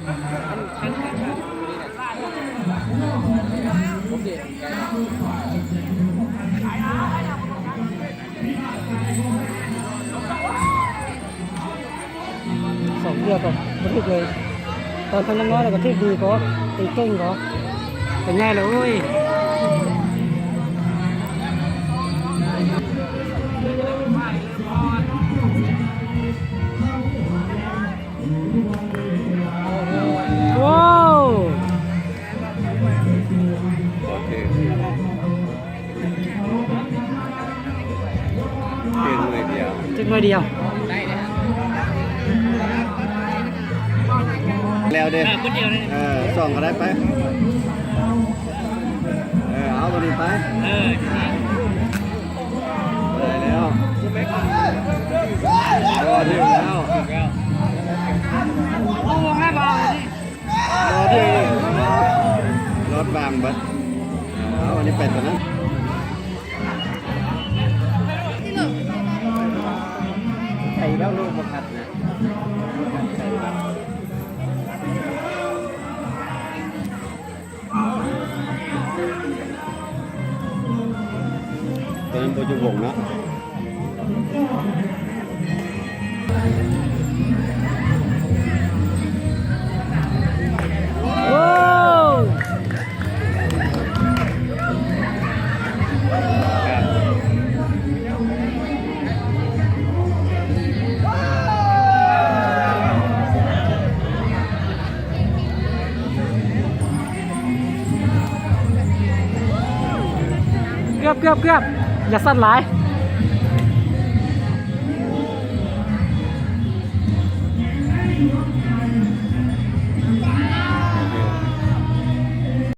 ສອງເທື່ອກໍບໍ່ຖືກເລີຍ. ຕອນເພິ່ນຍັງນ້ອຍແລ້ວກໍຖືກດີກໍເກັ່ງໆກໍເປັນໃຫຍ່ແລ້ວເອີຍ. ວ້າວ ໂອເຄ ເກັ່ງໜ້ອຍດຽວ ເກັ່ງໜ້ອຍດຽວ ແລ້ວເດ້. ເອີ ຄົນດຽວເລີຍ ເອີ ສອງກໍໄດ້ໄປ. ເອີ ເອົາ ບັດນີ້ໄປ ເອີ ໄດ້ແລ້ວ ບໍ່ຖືກແລ້ວ ເອົາ ວົງແລ້ວ ບໍ່ຖືກ ລົດບາງເບິດ. ເອົາ ອັນນີ້ໄປຕົວນັ້ນ ໃສ່ແລ້ວລູກບໍ່ຄັດນະ ໃສ່ແລ້ວ. ຕົວນັ້ນບໍ່ຢູ່ວົງເນາະ ໂອ້. ເກືອບ ເກືອບ ເກືອບ ຢ່າສັ່ນຫຼາຍ.